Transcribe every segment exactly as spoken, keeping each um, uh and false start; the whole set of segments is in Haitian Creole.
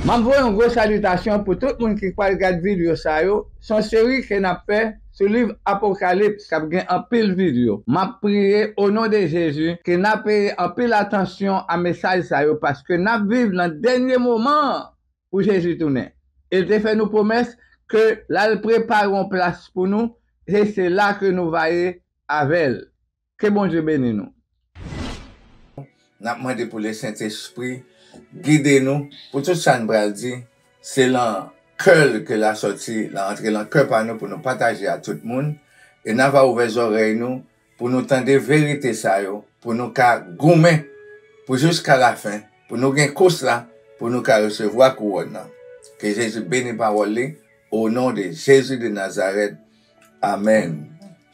M ap voye yon gwo salitasyon pou tout moun ki pral gad videyo sa yo. Se yon seri ke n ap fè sou liv Apokalips k ap gen anpil videyo. M ap priye o non de Jezi ke n ap peye anpil atansyon a mesaj sa yo, paske n ap viv nan dènye moman an pou Jezi tounen. E l te fè nou pwomès ke l al prepare yon plas pou nou, e se la ke nou va ye avè l. Ke Bondye beni nou. N ap mande pou Lesentespri gide nou pou tout sa n pral di. Se lan kè l ke l a sòti, l a antre lan kè pa nou pou nou pataje a tout moun. E n ava ouvè zòrèy nou pou nou tande verite sa yo, pou nou ka goumen pou jiska lafen, pou nou gen kous la, pou nou ka resevwa kouwòn nan. Ke Jezi beni pawòl li, o non de Jezi de Nazarèt. Amèn.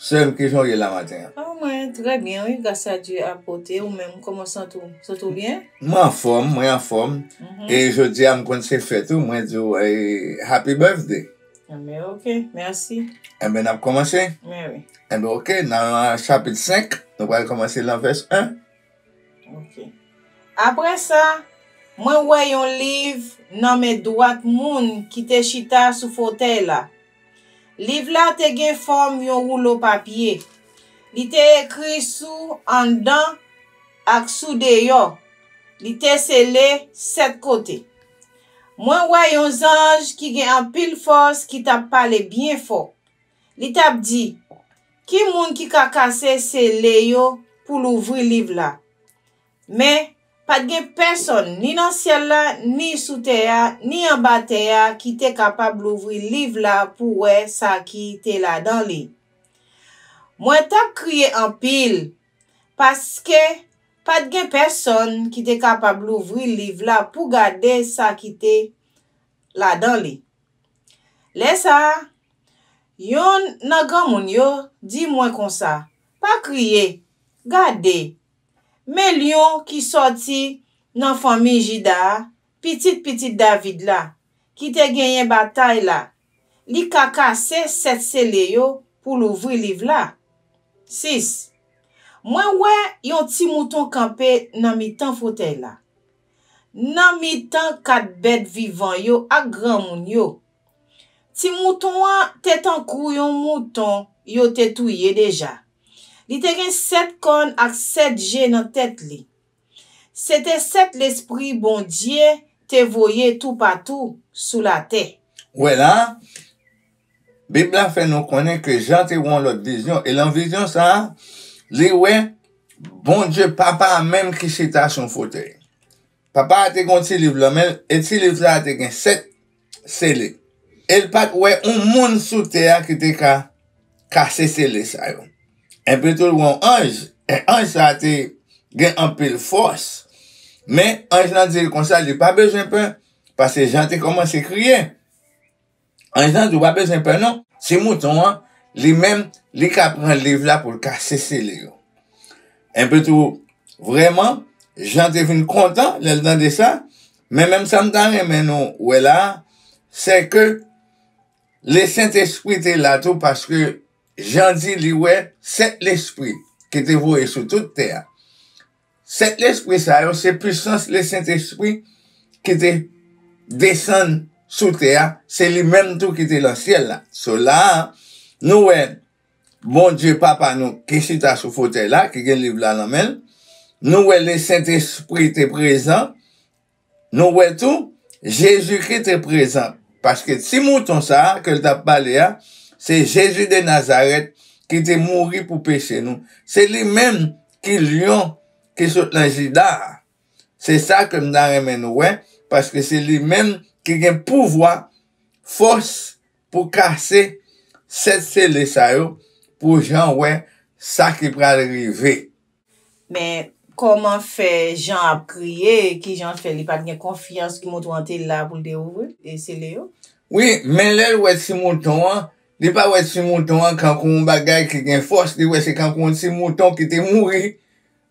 Sè m, kijan w ye la maten an? Ah, mwen trè byen, wi, gras a Dye. Apote, ou menm, kòman w santi w? Santi w byen? Mwen anfòm, mwen anfòm. Mhm. E jodi a, m konn se fèt ou, mwen di w, eh, happy birthday. Enben, ok, mèsi. Enben, n ap kòmanse? Mwen, wi. Enben, ok, nan chapit senk, nou pral kòmanse lan vès en. Ok. Apre sa, mwen wè yon liv nan men dwat moun ki te chita sou fotèy la. Liv la te gen fòm yon woulo papye. Li te ekri sou anndan ak sou deyò. Li te sele sèt kote. Mwen wè yon zanj ki gen anpil fòs ki t ap pale byen fò. Li t ap di, "Ki moun ki ka kase sele yo pou louvri liv la?" Men, pa t gen pèsonn, ni nan syèl la, ni sou tè a, ni anba tè a, ki te kapab louvri liv la pou wè sa ki te ladan li. Mwen t ap kriye anpil, paske pa t gen pèsonn ki te kapab louvri liv la pou gade sa ki te ladan li. Lè sa a, yonn nan granmoun yo di mwen konsa, "Pa kriye, gade, men lyon ki sòti nan fanmi Jida a, pitit pitit David la, ki te genyen batay la, li ka kase sèt sele yo pou louvri liv la." Sis. Mwen wè yon ti mouton kanpe nan mitan fotèy la, nan mitan kat bèt vivan yo ak granmoun yo. Ti mouton an te tankou yon mouton yo te touye deja. Li te gen sèt kòn ak sèt je nan tèt li. Se te sèt lespri Bondye te voye toupatou sou latè. Wè la, Bib la fè nou konnen ke Jan te wè yon lòt vizyon, e lan vizyon sa a, li wè Bondye Papa a menm ki chita sou yon fotèy. Papa a te gen yon ti liv lan men l, e ti liv sa a te gen sèt sele. E l pa t wè yon moun sou tè a ki te ka kase sele sa yo. Enpi tou, l wè yon anj, e anj sa a te gen anpil fòs. Men, anj lan di l konsa, li pa bezwen pè, paske Jan te kòmanse kriye. Anj lan di, "Ou pa bezwen pè non, ti mouton an, li menm, li ka pran liv la pou l kase sele yo." Enpi tou, vrèman, Jan te vin kontan lè l tande sa, men menm sa m ta renmen nou wè la a, se ke Lesentespri te la tou, paske Jan di li wè sèt lespri ki te voye sou tout tè a. Sèt lespri sa yo, se pisans Lesentespri ki te desann sou tè a, se li menm tou ki te lan syèl la. So la a, nou wè Bondye Papa nou ki chita sou fotèy la, ki gen liv la nan men l. Nou wè Lesentespri te prezan. Nou wè tou, Jezikri te prezan, paske ti mouton sa a ke l t ap pale a, se Jezi de Nazarèt ki te mouri pou peche nou. Se li menm ki lyon ki sot nan Jida a. Se sa ke m ta renmen nou wè, paske se li menm ki gen pouvwa, fòs pou kase sèt sele sa yo, pou Jan wè sa ki pral rive. Men kòman fè Jan ap kriye, kijan fè li pa t gen konfyans ke mouton an te la pou l te ouvri e sele yo? Wi, men lè l wè ti mouton an, li pa wè ti mouton an kankou yon bagay ki gen fòs, li wè se kankou yon ti mouton ki te mouri.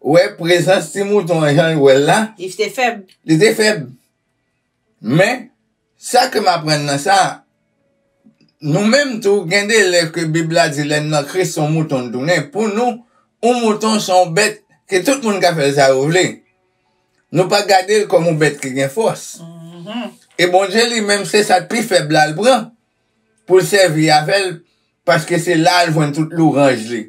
Wè, prezans ti mouton an, jan l wè l la, li te fèb. Li te fèb. Men, sa ke m aprann nan sa, nou menm tou, gen de lè ke Bib la di, lè n nan Kris, se yon mouton n tounen. Pou nou, yon mouton se yon bèt ke tout moun ka fè l sa yo vle. Nou pa gade l kòm yon bèt ki gen fòs. Mhm. E Bondye li menm, se sa k pi fèb la l pran pou l sèvi avè l, paske se la l jwenn tout louranj li.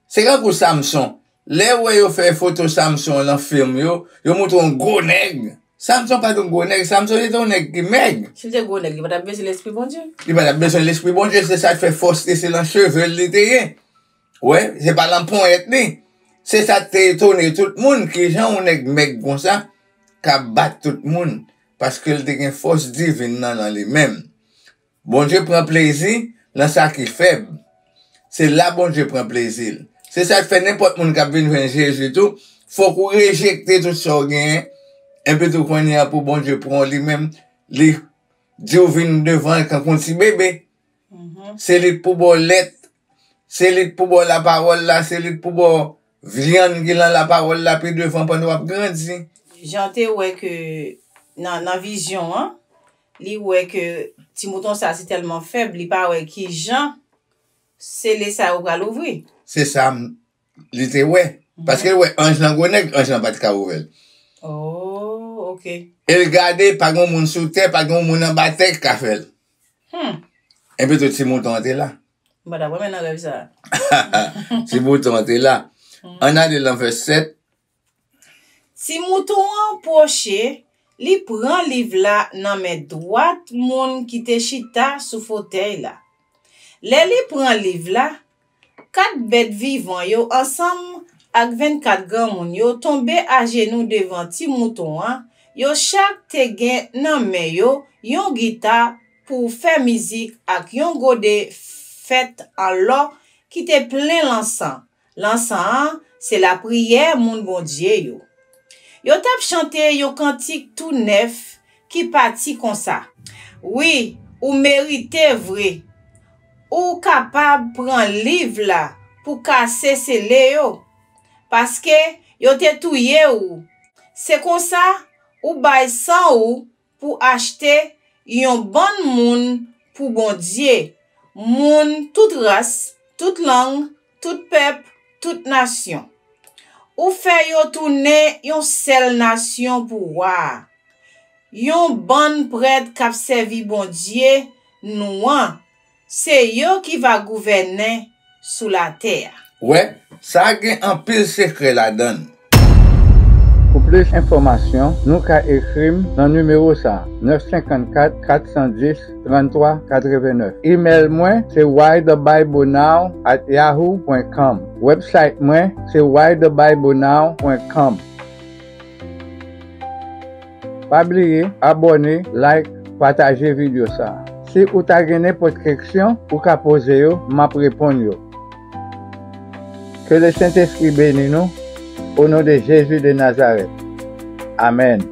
Se kankou Samson. Lè w wè yo fè foto Samson lan fim yo, yo montre yon gwo nèg. Samson pa t yon gwo nèg, Samson se te yon nèg ki mèg. Si l te gwo nèg, li pa t ap bezwen lespri Bondye. Li pa t ap bezwen lespri Bondye, se sa k fè fòs te se lan cheve l li te ye. Wè, se pa lan ponyèt li. Se sa k te etone tout moun, kijan yon nèg mèg konsa ka bat tout moun, paske l te gen fòs divin nan, nan li menm. Bondye pran plezi lan sa ki fèb. Se la Bondye pran plezi l. Se sa k fè nenpòt moun k ap vin jwenn Jezi tou, fòk ou rejekte tout sa w genyen, epi tou kounye a pou Bondye pran w li menm, li di w vin devan l kankou yon ti bebe. Mhm. Se li k pou ba w lèt, se li k pou ba w lapawòl la, se li k pou ba w vyann ki lan lapawòl la pi devan pandan w ap grandi. Jan te wè ke nan, nan vizyon an, li wè ke ti mouton sa se tèlman fèb, li pa wè ki jan sele sa yo pral ouvri. Se sa m, li te wè. Mhm. Paske l wè anj lan gwo nèg, anj lan pa t ka ouvè l. Oh, ok. E l gade, pa gen moun sou tè, pa gen moun anba tè ki ka fè l. Hmm. Epi tou ti mouton an te la. M pa t ap renmen nan rèv sa a. Ti mouton an te la. Hmm. Ann ale lan vès sèt. Ti mouton an pwoche, li pran liv la nan men dwat moun ki te chita sou fotèy la. Lè li pran liv la, kat bèt vivan yo ansanm ak vennkat granmoun yo tonbe ajenou devan ti mouton an, yo chak te gen nan men yo yon gita pou fè mizik ak yon gode fèt an lò ki te plen lansan. Lansan an se lapriyè moun Bondye yo. Yo t ap chante yon kantik tou nèf ki pati konsa: Wi, ou merite vre. Ou kapab pran liv la pou kase sele yo, paske yo te touye ou. Se konsa, ou bay san ou pou achte yon bann moun pou Bondye, moun tout ras, tout lang, tout pèp, tout nasyon. Ou fè yo tounen yon sèl nasyon pou wa a, yon bann prèt k ap sèvi Bondye nou an, se yo ki va gouvènen sou latè a. Wè, sa gen anpil sekrè ladan l. Pou plis enfòmasyon, nou ka ekri m nan nimewo sa a, nèf senkannkat, kat san dis, tranntwa katrevenèf. Imèl mwen se why the bible now at yahoo point com. Website mwen se why the bible now point com. Pa bliye abòne, like, pataje videyo sa a. Si ou ta gen nenpòt keksyon, ou ka poze yo, m ap reponn yo. Ke Lesentespri beni nou, o non de Jezi de Nazarèt. Amèn.